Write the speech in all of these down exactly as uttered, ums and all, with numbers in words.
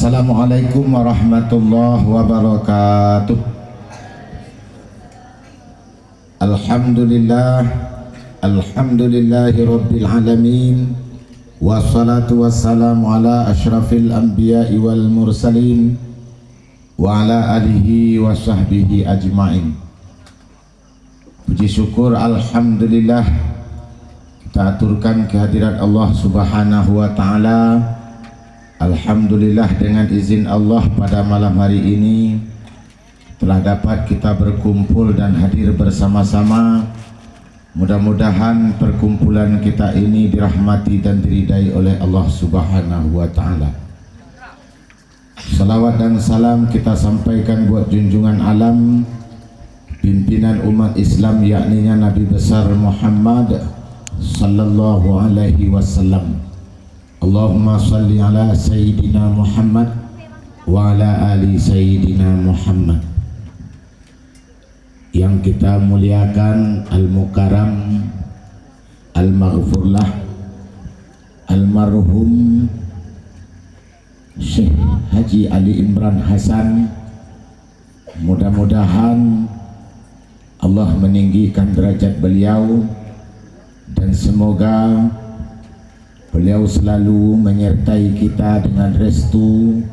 Assalamualaikum warahmatullahi wabarakatuh. Alhamdulillah, alhamdulillahirabbil alamin. Wassalatu wassalamu ala asyrafil anbiya'i wal mursalin, wa ala alihi wa sahbihi ajma'in. Puji syukur, alhamdulillah, kita aturkan kehadirat Allah Subhanahu wa Ta'ala. Alhamdulillah, dengan izin Allah, pada malam hari ini telah dapat kita berkumpul dan hadir bersama-sama. Mudah-mudahan perkumpulan kita ini dirahmati dan diridai oleh Allah Subhanahu wa Ta'ala. Salawat dan salam kita sampaikan buat junjungan alam, pimpinan umat Islam, yakninya Nabi Besar Muhammad sallallahu alaihi wasallam. Allahumma salli ala Sayyidina Muhammad wa ala ali Sayyidina Muhammad. Yang kita muliakan, Al-Mukarram, Al-Maghfurlah, Almarhum Syekh Haji Ali Imran Hasan, mudah-mudahan Allah meninggikan derajat beliau, dan semoga beliau selalu menyertai kita dengan restu.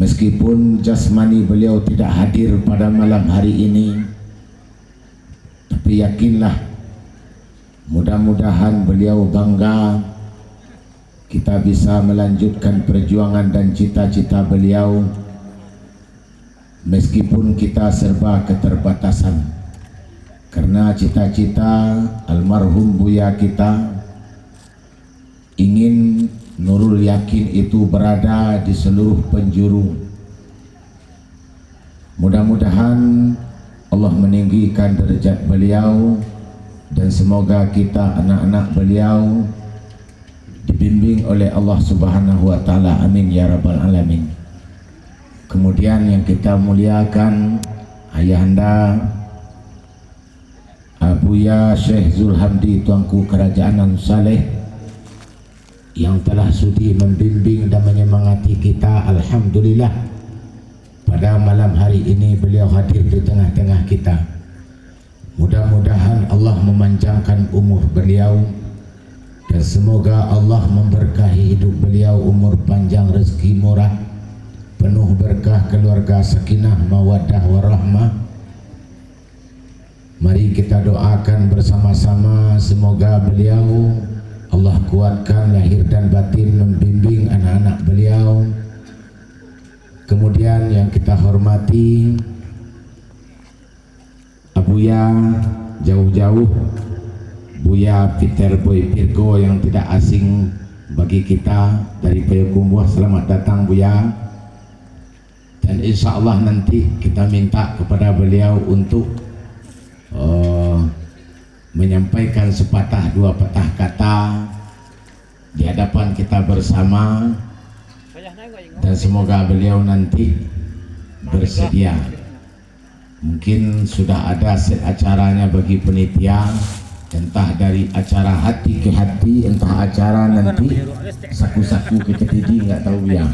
Meskipun jasmani beliau tidak hadir pada malam hari ini, tapi yakinlah, mudah-mudahan beliau bangga kita bisa melanjutkan perjuangan dan cita-cita beliau, meskipun kita serba keterbatasan. Karena cita-cita almarhum Buya kita ingin Nurul Yakin itu berada di seluruh penjuru. Mudah-mudahan Allah meninggikan derajat beliau, dan semoga kita, anak-anak beliau, dibimbing oleh Allah Subhanahu wa Ta'ala. Amin ya Rabbal Alamin. Kemudian, yang kita muliakan, Ayahanda Abuya Syekh Zulhamdi, Tuanku Kerajaan Nan Saleh, yang telah sudi membimbing dan menyemangati kita. Alhamdulillah, pada malam hari ini beliau hadir di tengah-tengah kita. Mudah-mudahan Allah memanjangkan umur beliau, dan semoga Allah memberkahi hidup beliau, umur panjang, rezeki murah, penuh berkah, keluarga sakinah, mawaddah, warahmah. Mari kita doakan bersama-sama, semoga beliau Allah kuatkan lahir dan batin, membimbing anak-anak beliau. Kemudian, yang kita hormati Abuya jauh-jauh, Buya Peter Boy Virgo yang tidak asing bagi kita dari Payakumbuah. Selamat datang, Buya. Dan insya Allah nanti kita minta kepada beliau untuk, eh, menyampaikan sepatah dua patah kata di hadapan kita bersama, dan semoga beliau nanti bersedia. Mungkin sudah ada set acaranya bagi penitia, entah dari acara hati ke hati, entah acara nanti saku-saku ke kedidi, nggak tahu ya.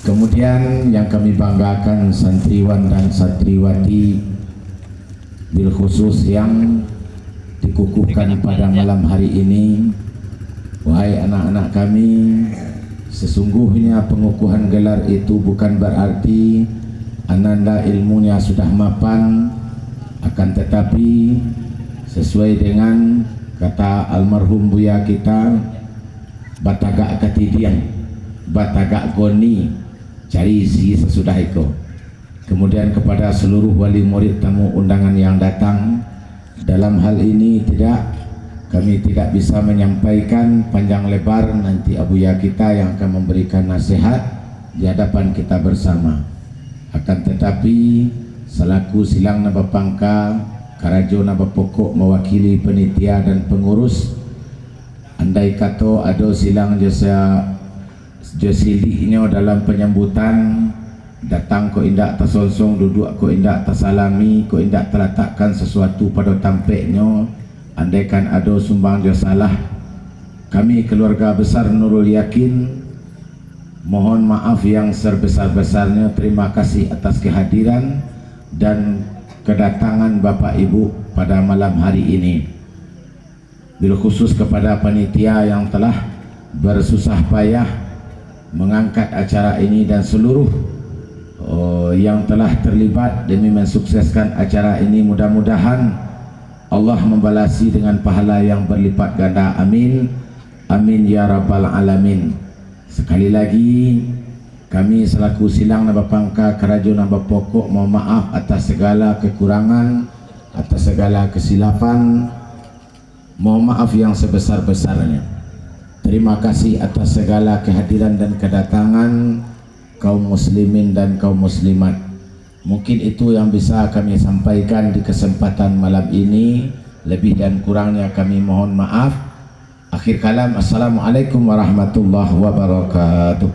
Kemudian, yang kami banggakan, santriwan dan santriwati, bil khusus yang dikukuhkan pada malam hari ini, wahai anak-anak kami, sesungguhnya pengukuhan gelar itu bukan berarti ananda ilmunya sudah mapan, akan tetapi, sesuai dengan kata almarhum Buya kita, batagak katidiang, batagak goni, cari isi sasudah iko. Kemudian, kepada seluruh wali murid, tamu undangan yang datang, dalam hal ini tidak, kami tidak bisa menyampaikan panjang lebar, nanti Abuya kita yang akan memberikan nasihat di hadapan kita bersama. Akan tetapi, selaku silang nan bapangka, karajo nan bapokok mawakili panitia dan pengurus, andai kato ado silang jo sa-, jo siliknyo dalam panyambutan, datang kok indak tasonsong, duduak kok indak tasalami, kok indak talatakkan sasuatu pado tampeknyo, andaikan ado sumbang jo salah, Kami, keluarga besar Nurul Yakin, mohon maaf yang sebesar-besarnya. Terima kasih atas kehadiran dan kedatangan Bapak Ibu pada malam hari ini. Bil khusus kepada panitia yang telah bersusah payah mengangkat acara ini dan seluruh, eh, yang telah terlibat demi mensukseskan acara ini. Mudah-mudahan Allah membalasi dengan pahala yang berlipat ganda. Amin. Amin ya rabbal alamin. Sekali lagi, kami selaku silang nan bapangka, karajo nan bapokok, mohon maaf atas segala kekurangan, atas segala kesilapan. Mohon maaf yang sebesar-besarnya. Terima kasih atas segala kehadiran dan kedatangan kaum muslimin dan kaum muslimat. Mungkin itu yang bisa kami sampaikan di kesempatan malam ini. Lebih dan kurangnya kami mohon maaf. Akhir kalam, assalamualaikum warahmatullahi wabarakatuh.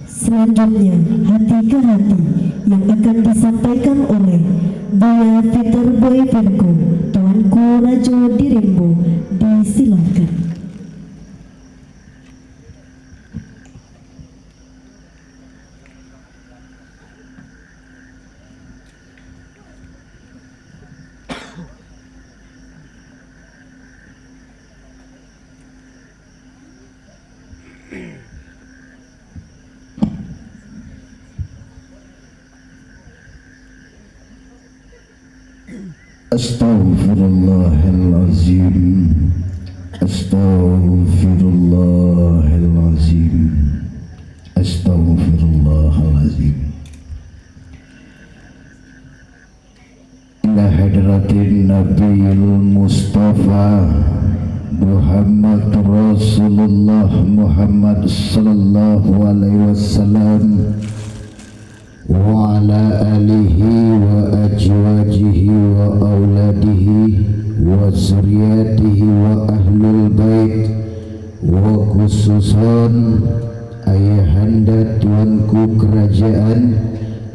Selanjutnya, hati ke hati yang akan disampaikan oleh Buya Peter Boy Virgo, Tuanku Rajo di Rimbo, disilahkan. Astaghfirullahalazim. Astaghfirullahalazim. Astaghfirullahalazim. Ila hadratin Nabiil Mustafa Muhammad Rasulullah Muhammad sallallahu alaihi wasallam, wa ala alihi wa azwajihi wa auladihi wa zurriyatihi wa ahlul bait, wa khususan ayahanda tuanku kerajaan,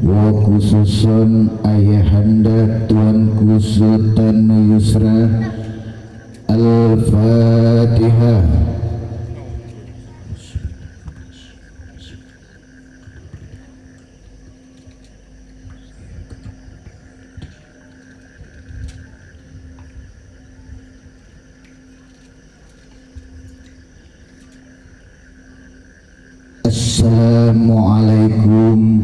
wa khususan ayahanda tuanku Sultan Yusra. Al-Fatihah. Assalamualaikum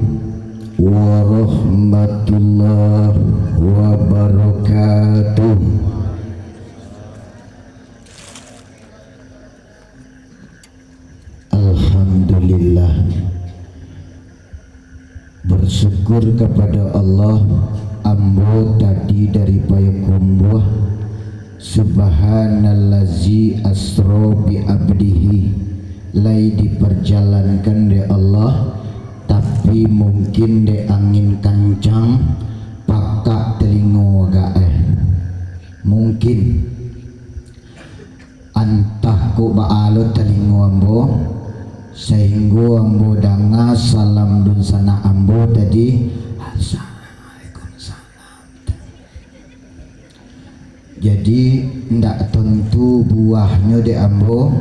warahmatullahi wabarakatuh. Alhamdulillah. Bersyukur kepada Allah, ambo tadi dari Payakumbuah, subhanallazi asro bi abdihi, lai diperjalankan dek Allah, tapi mungkin dek angin kancang, pakak telingo agak, eh. Mungkin. Antah kok baa lo talingo ambo, sainggo ambo danga salam dunsanak ambo tadi, "Assalamualaikum, salam." Jadi, ndak tontu buahnyo dek ambo,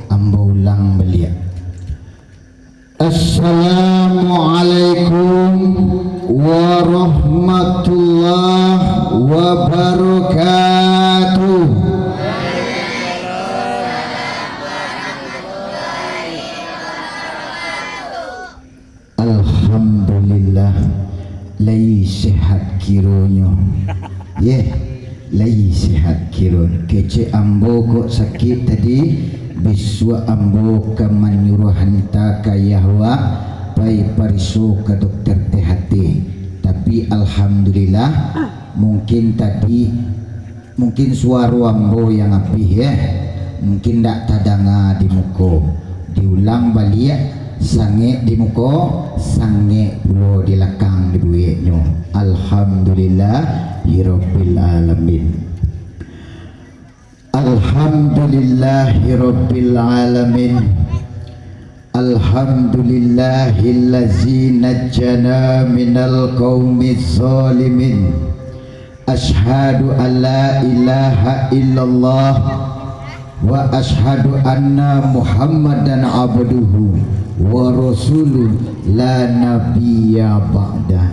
ambo ulang baliak. Assalamualaikum warahmatullahi wabarakatuh. Alhamdulillah, lai sehat kironyo. Yeh. Lai sehat kiro. Kecek ambo kok sakik tadi, bisuak ambo ka manyuruah hanta ka Yahwa pai pariso ka dokter T H T. Tapi alhamdulillah, mungkin tadi, mungkin suaro ambo yang abih, eh. Mungkin ndak tadanga di muko. Diulang baliak, sangek di muko, sangek pulo di lakang dibueknyo. Alhamdulillahirabbil alamin. Alhamdulillahirabbil alamin. Alhamdulillahillazi najjana minal qaumiz zalimin. Asyhadu an la ilaha illallah wa asyhadu anna Muhammadan abduhu wa rasuluh la nabiyya ba'da.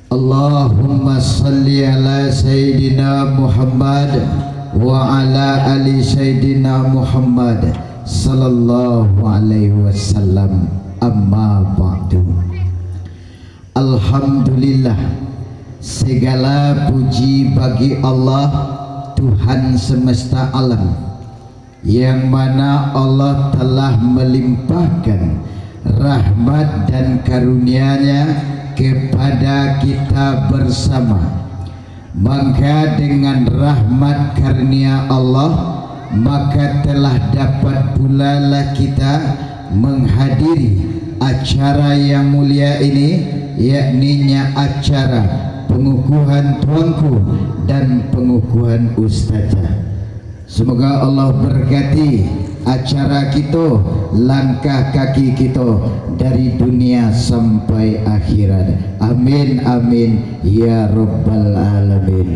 Allahumma salli ala Sayyidina Muhammad wa ala ali Sayyidina Muhammad sallallahu alaihi wasallam. Amma ba'du. Alhamdulillah, segala puji bagi Allah, Tuhan semesta alam, yang mana Allah telah melimpahkan rahmat dan karunia-Nya kepada kita bersama. Maka dengan rahmat karunia Allah, maka telah dapat pula lah kita menghadiri acara yang mulia ini, yakninya acara pengukuhan tuanku dan pengukuhan ustazah. Semoga Allah berkati acara kito, langkah kaki kito dari dunia sampai akhirat. Amin, amin, ya rabbal alamin.